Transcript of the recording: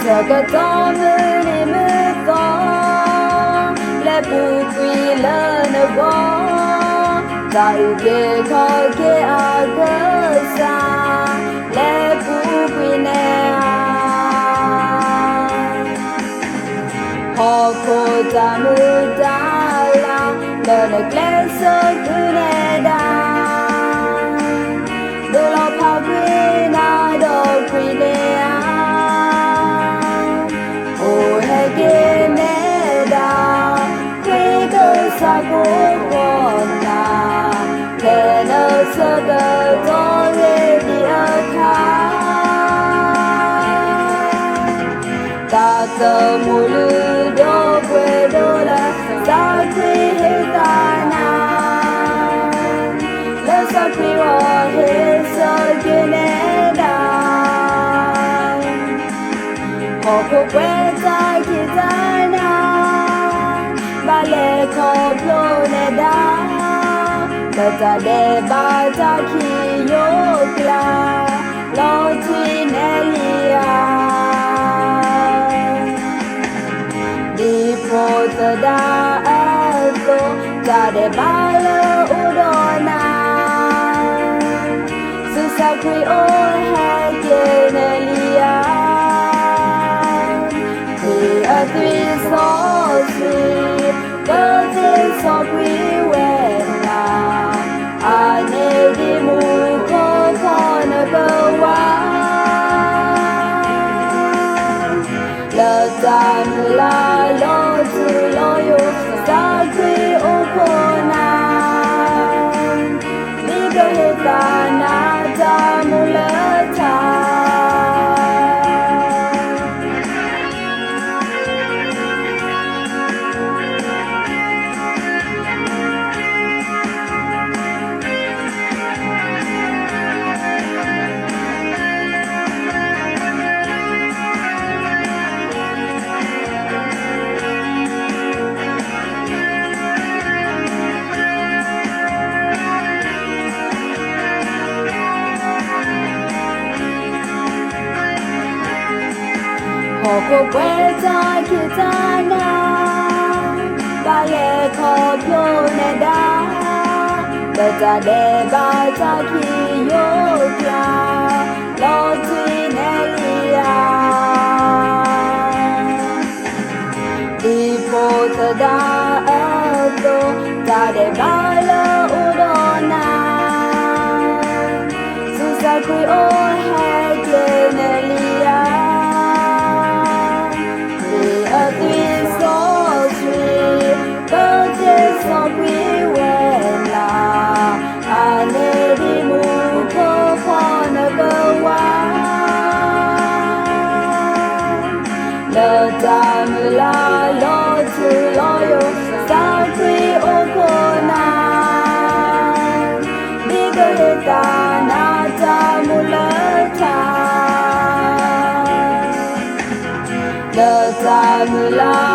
ဆၢကတီၢ်မုၢ်နံၤမုၢ်သီ, လဲၤပူၤကွံာ်လၢနဂီၢ်, တၢ်အုၣ်က့ၤခီၣ်က့ၤအကစၢ်, လဲၤပူၤကွံာ်နဲၣ်ဧါ. ဟီၣ်ခိၣ်တၢ်မုာ်တၢ်လၤ လၢနကျဲစၢၤဃုာ်နဲၣ်ဒါ, ဒုးလီၤဖးကွံာ်နၤဒီးကွံာ်န့ၣ်ဧါ. အိၣ်ဟဲက့ၤနဲၣ်ဒါ, ဃ့ကစၢ်ကိးဂၤဒဲး, ဖဲနဆၢကတီၢ်ရ့ဒံးအခါ, တၢ်သမူလၢဒီပုၢ်ဝဲၢ်ဒိၣ်လၢ ကစၢ်ခရံာ်ဟ့ၣ်သးနၤ, လၢကစၢ်ခရံာ်အဟ့ၣ်ဆၢက့ၤနဲၣ်ဒါ, ဟီၣ်ခိၣ်ကွဲးတၢ်ခံးတၢ်နၤ, ဘၣ်လဲၤခီဖျိနဲၣ်ဒါ, လၢတၢ်ဒဲးဘးတၢ်ခံးယိာ်ကျါ, လီၤတံၢ်နဲၣ်လံဧါ. ဒ်ဖိသဒါအသိး, တၢ်ဒဲးဘးလၢအိၣ်ဒီးနၤ, ဆူကစၢ်ခရံာ်အအိၣ်ဟဲက့ၤနဲၣ်လံဧါ. ခရံာ်အသွံၣ်စီဆှံ, ကသ့စီကွံာ်ဝဲနၤ, အါန့ၢ်ဒံးမူခိၣ်ဖီနကဝါ, လၢတၢ်မုၢ်လၢ်လီၤထူလီၤယိာ်, ကစၢ်ခရံာ်အိၣ်ခိးနၤ, မ့ၢ်ကဟ့ၣ်သးနၤတၢ်မူလၢထါ. ဟီၣ်ခိၣ်ကွဲးတၢ်ခံးတၢ်နၤ, ဘၣ်လဲၤခီဖျိနဲၣ်ဒါ, လၢတၢ်ဒဲးဘးတၢ်ခံးယိာ်ကျါ, လီၤတံၢ်နဲၣ်လံဧါ. ဒ်ဖိသဒါအသိး, တၢ်ဒဲးဘးလၢအိၣ်ဒီးနၤ, ဆူကစၢ်ခရံာ်အအိၣ်ဟဲက့ၤနဲၣ်လံဧါ. ခရံာ်အသွံၣ်စီဆှံ, ကသ့စီကွံာ်ဝဲနၤ, အါန့ၢ်ဒံးမူခိၣ်ဖီနကဝါ, လၢတၢ်မုၢ်လၢ်လီၤထူလီၤယိာ်, ကစၢ်ခရံာ်အိၣ်ခိးနၤ, မ့ၢ်ကဟ့ၣ်သးနၤတၢ်မူလၢထါ. လၢတၢ်မုၢ်လၢ်